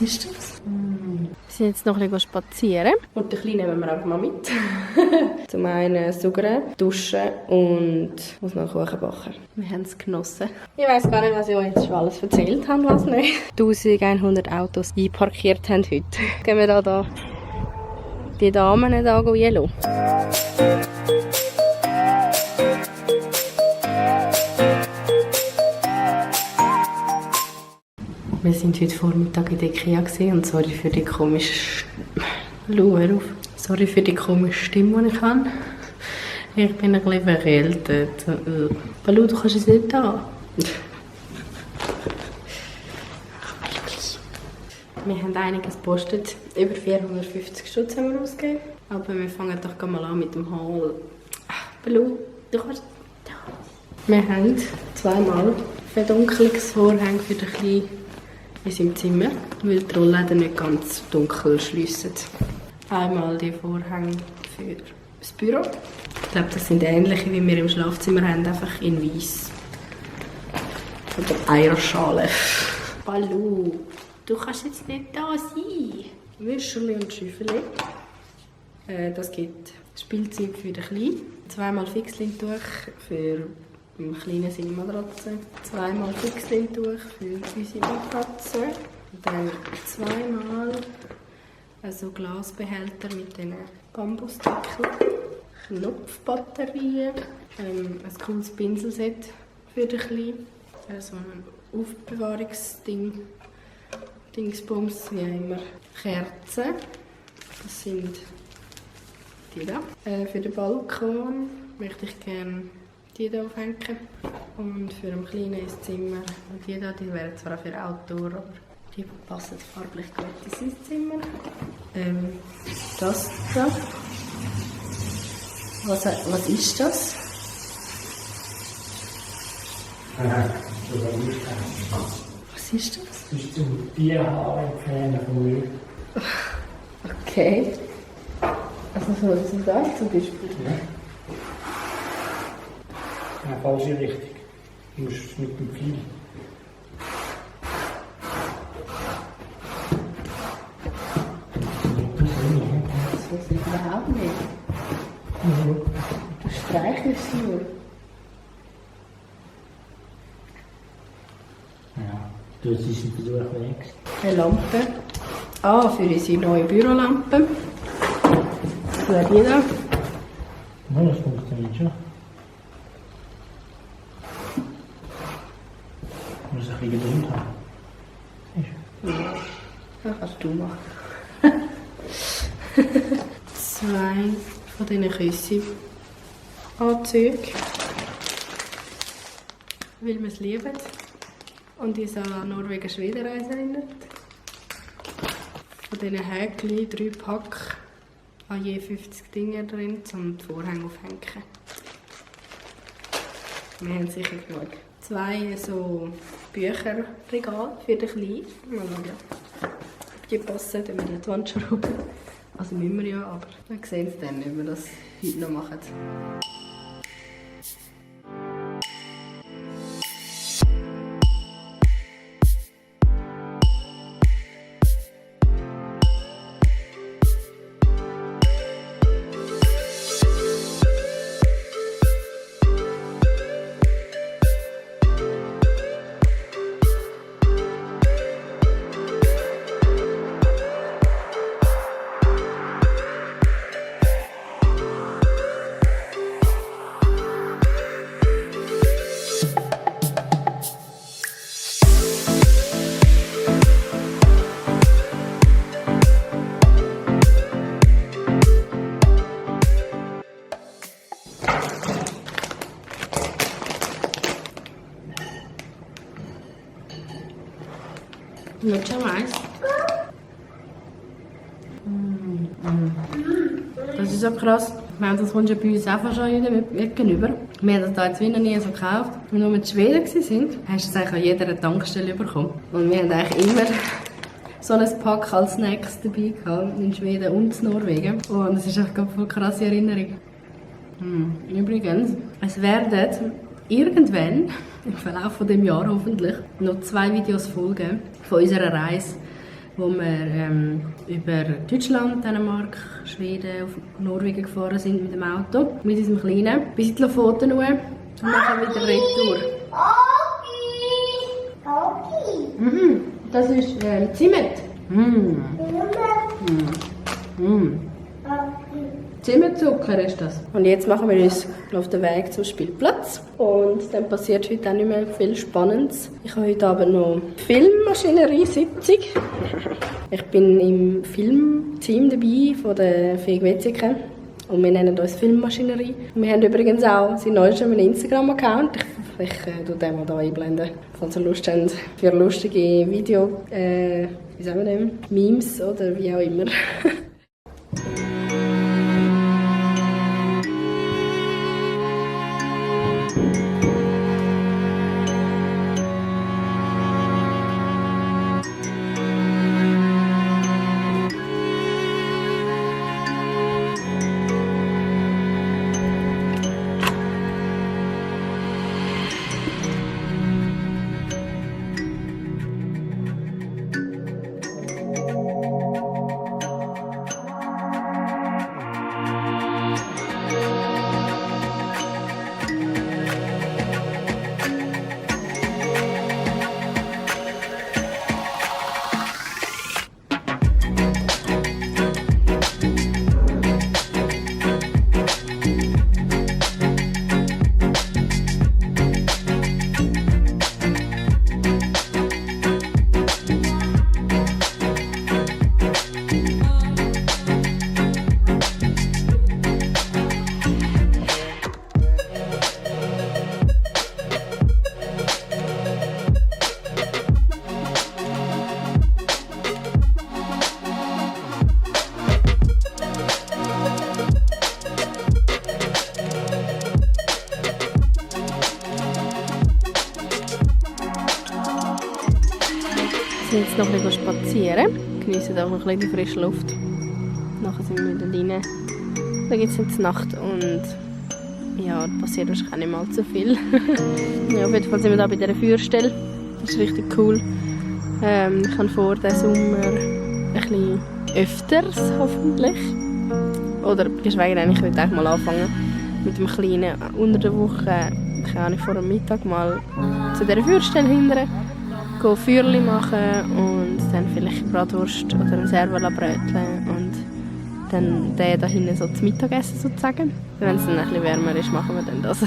Was ist das? Wir sind jetzt noch ein bisschen spazieren. Und den Kleinen nehmen wir einfach mal mit. Zum einen suggern, duschen und muss noch Kuchen backen. Wir haben es genossen. Ich weiss gar nicht, was ich euch jetzt schon alles erzählt habe, was nicht. 1100 Autos einparkiert haben heute. Gehen wir da die Damen hier yellow. Wir sind heute Vormittag in der IKEA und sorry für die komische sorry für die komische Stimme, die ich habe. Ich bin ein bisschen verkältet. Balu, du kannst es nicht da. Wir haben einiges gepostet. Über 450 Stutz haben wir ausgegeben. Aber wir fangen doch mal an mit dem Haul. Balu, du kannst da. Wir haben zweimal Verdunkelungsvorhänge für den Kleinen in seinem Zimmer, weil die Rollläden nicht ganz dunkel schliessen. Einmal die Vorhänge für das Büro. Ich glaube, das sind ähnliche, wie wir im Schlafzimmer haben, einfach in weiß. Von der Eierschale. Balu, du kannst jetzt nicht da sein. Wäscherli und Schäufeli. Das gibt Spielzeug für den Kleinen. Zweimal Fixlin-Tuch für eine kleine seine Matratze. Zweimal Fixlin-Tuch für unsere Matratze. Und dann zweimal so Glasbehälter mit diesen Bambusdeckeln. Knopfbatterien. Ein cooles Pinselset für den Kleinen. So ein Aufbewahrungsding. Dingsbums, wie immer. Kerzen. Das sind die da. Für den Balkon möchte ich gerne die hier aufhängen. Und für ein kleines Zimmer. Und die da, die wären zwar für Outdoor, aber die passen farblich gut in sein Zimmer. Das da. Was ist das? Was ist das? Das ist zum Tierhaar entfernen vom Müll. Okay. Also so das zum Beispiel? Ja. Ja, falsche Richtung. Du musst mit dem Pfeil. Das weiß ich überhaupt nicht. Du streichelst nur. Ja, das ist ein Versuch wenigstens. Eine Lampe. Für unsere neue Bürolampe. Für die da. Ja, das funktioniert schon. Du musst ein bisschen Geduld haben. Ja, das kannst du machen. 2 von diesen Küssi-Anzügen. Weil wir es lieben. Und uns an Norwegen-Schweden-Reise erinnert. Von diesen Häkchen 3 Pack an je 50 Dinge drin, um die Vorhänge aufhängen. Wir haben sicher genug. 2 so Bücherregale für den Kleinen. Mal schauen, ob die passen, wenn wir die Wand schrauben. Also müssen wir ja, aber wir sehen es dann, ob wir das heute noch machen. Nicht schon weiss. Das ist so krass. Ich meine, das kommt ja bei uns einfach schon jedem gegenüber. Wir haben das da jetzt wieder nie so gekauft. Als wir in Schweden waren, hast du das eigentlich an jeder Tankstelle bekommen. Und wir haben eigentlich immer so ein Pack als Snacks dabei gehabt, in Schweden und in Norwegen. Und das ist einfach eine voll krasse Erinnerung. Übrigens, es werden irgendwann, im Verlauf von dem Jahr hoffentlich, noch 2 Videos folgen von unserer Reise wo wir über Deutschland, Dänemark, Schweden, auf Norwegen gefahren sind mit dem Auto, mit unserem Kleinen, bis in die Lofoten und dann wieder retour. Das ist Zimt. Zimmerzucker ist das. Und jetzt machen wir uns auf den Weg zum Spielplatz. Und dann passiert heute auch nicht mehr viel Spannendes. Ich habe heute Abend noch Filmmaschinerie-Sitzung. Ich bin im Filmteam dabei von der Feg Wetzikon. Und wir nennen uns Filmmaschinerie. Und wir haben übrigens auch seit neuestem einen Instagram-Account. Ich tue den mal hier einblenden, falls ihr Lust habt für lustige Video, wie sagen wir dem? Memes oder wie auch immer. Wir sind jetzt noch ein bisschen spazieren, geniessen auch noch ein bisschen die frische Luft. Nachher sind wir wieder rein. Dann gibt es jetzt Nacht und ja, da passiert wahrscheinlich auch nicht mal so viel. Ja, auf jeden Fall sind wir hier bei dieser Feuerstelle. Das ist richtig cool. Ich habe vor, diesen Sommer ein bisschen öfters hoffentlich. Oder geschweige denn, ich würde eigentlich mal anfangen mit dem Kleinen unter der Woche. Ich kann vor dem Mittag mal zu dieser Feuerstelle hindern. Feuerli machen und dann vielleicht Bratwurst oder ein Servola-Brötchen und dann den da hinten so zum Mittagessen sozusagen. Wenn es dann ein bisschen wärmer ist, machen wir dann das.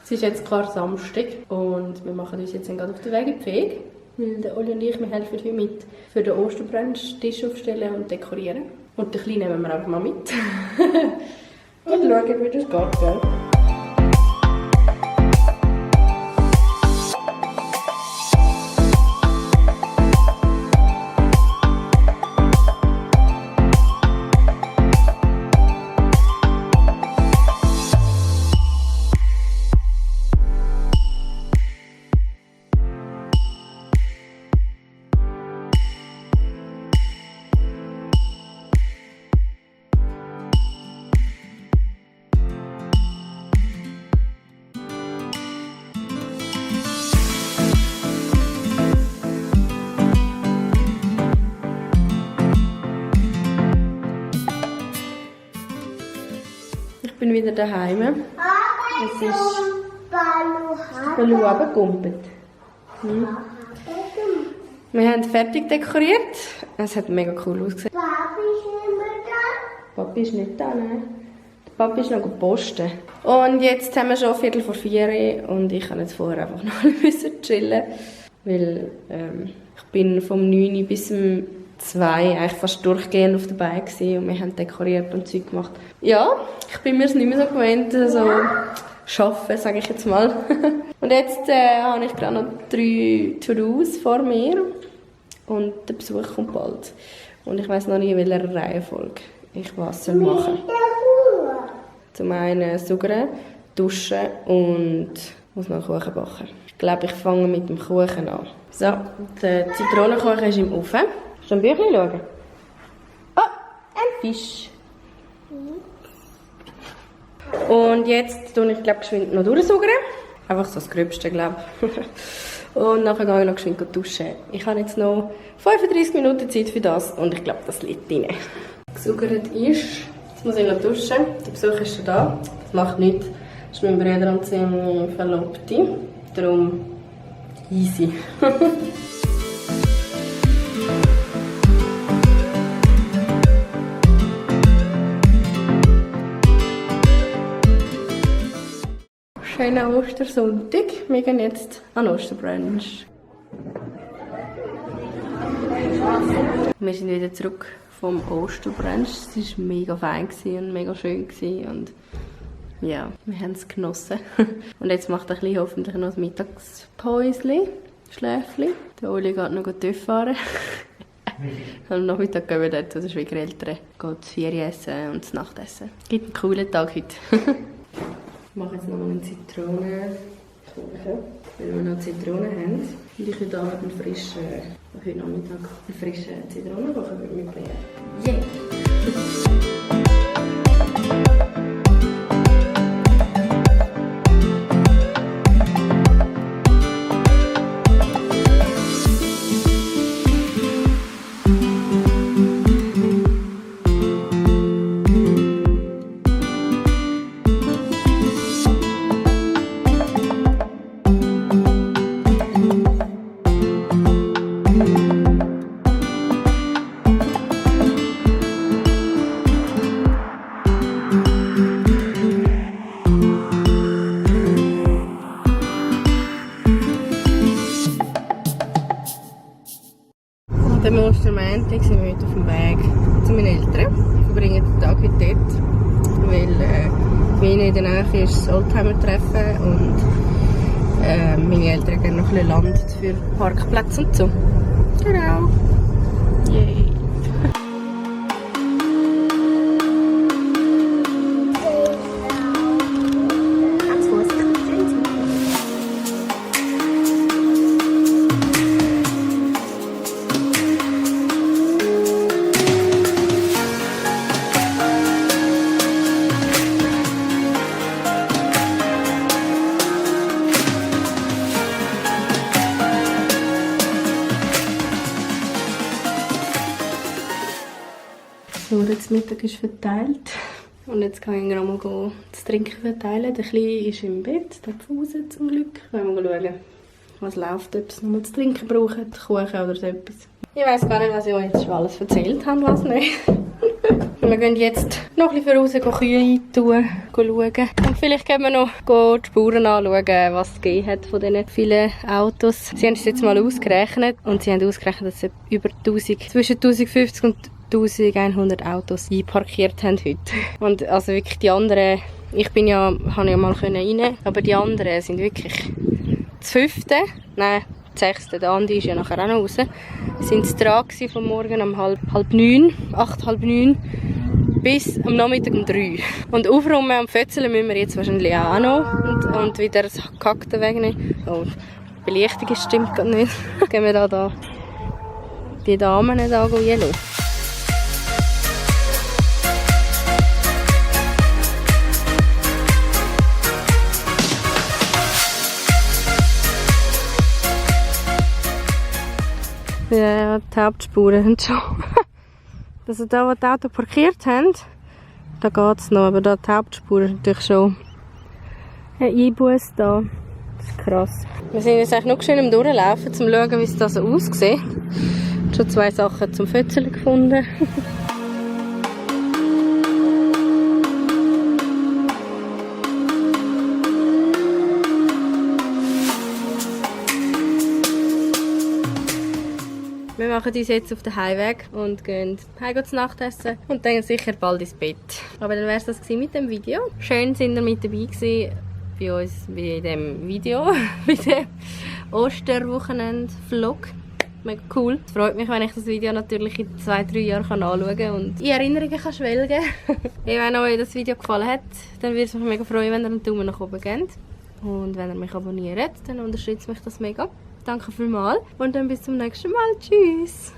Es ist jetzt klar Samstag und wir machen uns jetzt gerade auf den Weg in die Feg. Weil der Oli und ich, wir helfen heute mit für den Osterbrunch Tisch aufstellen und dekorieren. Und den Kleinen nehmen wir einfach mal mit. Und schauen, wie das geht, gell? Ich bin wieder daheim. Es ist Balu runtergekumpelt. Wir haben fertig dekoriert. Es hat mega cool ausgesehen. Papi ist nicht mehr da. Papi ist nicht da, nein. Der Papi ist noch gepostet. Und jetzt haben wir schon 3:45 und ich kann jetzt vorher einfach noch ein bisschen chillen. Weil ich bin vom 9 bis zum 2 eigentlich fast durchgehend auf der Beine und wir haben dekoriert und Zeug gemacht. Ja, ich bin mir es nicht mehr so gewöhnt, so schaffen, sage ich jetzt mal. Und jetzt habe ich gerade noch 3 To-Dos vor mir. Und der Besuch kommt bald. Und ich weiss noch nicht, in welcher Reihenfolge ich was machen soll. Zum einen suggern, duschen und muss noch einen Kuchen backen. Ich glaube, ich fange mit dem Kuchen an. So, der Zitronenkuchen ist im Ofen. Kannst du ein Büchlein schauen? Oh, ein Fisch. Und jetzt tue ich, glaube geschwind noch durchsuggern. Einfach so das Gröbste, glaube ich. Und nachher gehe ich noch geschwind duschen. Ich habe jetzt noch 35 Minuten Zeit für das und ich glaube, das liegt drin. Gesuggert ist. Jetzt muss ich noch duschen. Der Besuch ist schon da. Das macht nichts. Das ist mein Bruder und seine Verlobte. Darum easy. Schönen Ostersonntag. Wir gehen jetzt an Osterbrunch. Wir sind wieder zurück vom Osterbrunch. Es war mega fein und mega schön. Und ja, wir haben es genossen. Und jetzt macht er hoffentlich noch das Mittagspäuschen, Schläfchen. Der Oli geht noch TÜV fahren. Am Nachmittag gehen wir dort zu den Schwiegereltern. Geht das Ferienessen und das Nachtessen. Es gibt einen coolen Tag heute. Ich mache jetzt noch mal eine Zitronenkuchen, weil wir noch Zitronen haben. Und ich würde heute Nachmittag einen frischen Zitronenkuchen mitbringen. Yeah! Am Ostermontag sind wir heute auf dem Weg zu meinen Eltern. Wir verbringen den Tag heute dort, weil bei ihnen in der Nähe ist das Oldtimer-Treffen und meine Eltern gehen noch ein bisschen Land für Parkplätze und so. Genau. Yay. So, das Mittag ist verteilt. Und jetzt kann ich nochmal das Trinken verteilen. Der Kleine ist im Bett, da draußen zum Glück. Wollen wir mal schauen, was läuft, ob es nochmal zu trinken brauchen, Kuchen oder so etwas. Ich weiss gar nicht, was ich euch jetzt schon alles erzählt habe, was nicht. Wir gehen jetzt noch ein bisschen voraus, Kühe eintun, schauen. Und vielleicht können wir noch die Spuren anschauen, was es gegeben hat von diesen vielen Autos. Sie haben es jetzt mal ausgerechnet und sie haben ausgerechnet, dass sie über zwischen 1050 und 1100 Autos einparkiert haben heute. Und also wirklich die anderen, habe ja mal rein, aber die anderen sind wirklich das 5., nein, das 6., der Andi ist ja nachher auch noch raus, sind es dran von morgen um halb 9 bis am Nachmittag um 3. Und aufräumen und fötzeln müssen wir jetzt wahrscheinlich auch noch und wieder das Gehackte wegnehmen. Oh, die Belichtung stimmt gerade nicht. Gehen wir da die Damen da rein. Ja, die Hauptspuren haben schon. Also da, wo die Autos parkiert haben, da geht es noch. Aber da die Hauptspur ist natürlich schon ein Einbuss da. Das ist krass. Wir sind jetzt eigentlich noch schön am Durchlaufen, um zu schauen, wie es da so aussieht. Schon 2 Sachen zum Fötzeln gefunden. Wir machen uns jetzt auf den Heimweg und gehen heim zu Nacht essen und dann sicher bald ins Bett. Aber dann wäre es das mit dem Video. Schön, sind ihr mit dabei gewesen. bei uns bei diesem Video, bei dem Osterwochenende-Vlog. Mega cool. Es freut mich, wenn ich das Video natürlich in 2-3 Jahren anschauen kann und in Erinnerungen kann schwelgen. Wenn euch das Video gefallen hat, dann würde es mich mega freuen, wenn ihr einen Daumen nach oben gebt. Und wenn ihr mich abonniert, dann unterstützt mich das mega. Danke vielmals und dann bis zum nächsten Mal. Tschüss!